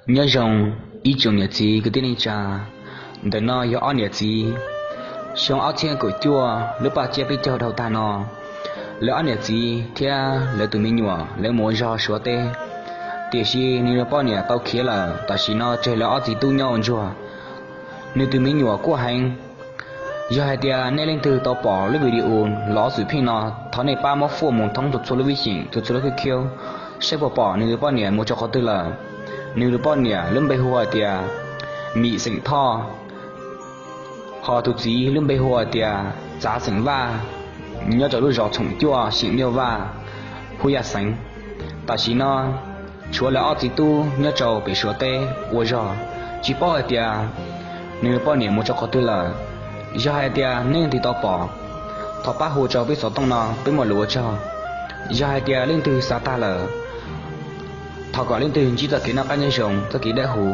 Nyob zoo ib tsoom niam txiv kwv tij neej tsa. Ntawm no yog ob niam txiv. Xyoo ob txhiab kaum cuaj lub paj tsiab peb caug dhau tag no, lawv ob niam txiv thiab lawv tus me nyuam lawv mus ua zog Suav teb, tiam sis nws poj niam tau khiav lawm. Tam sim no tseg lawv ob txiv tub nyob ua ntsuag. Nws tus me nyuam kuj heev. Yog hais tias nej leej twg tau pom lub video lov xwm pheej no, thov nej pab muab fuaj mus thoob txhua txhua lub vib xyeem, txhua txhua lub khib khiab, saib puas pom nws tus poj niam mus rau qhov twg lawm. Nws tus poj niam lub npe hu hais tias Mim xeem Thoj, ho tus txiv lub npe hu hais tias Txav xeem Vaj, nyob rau lub zos Txhoom Cuaj xeem Nyuj Vaj, Huj Yaj xeev. Tam sim no tshuav lawv ob txiv tub nyob rau pem Suav teb ua zog, tsis paub hais tias nws poj niam mus rau qhov twg lawm. Yog hais tias nej leej twg tau pom, thov pab hu rau peb xov tooj no peb muaj lus ua tsaug. Yog hais tias leej twg xav tag lawm, thov kom leej twg ntsib txoj kev noj qab nyob zoo, txoj kev dawb huv.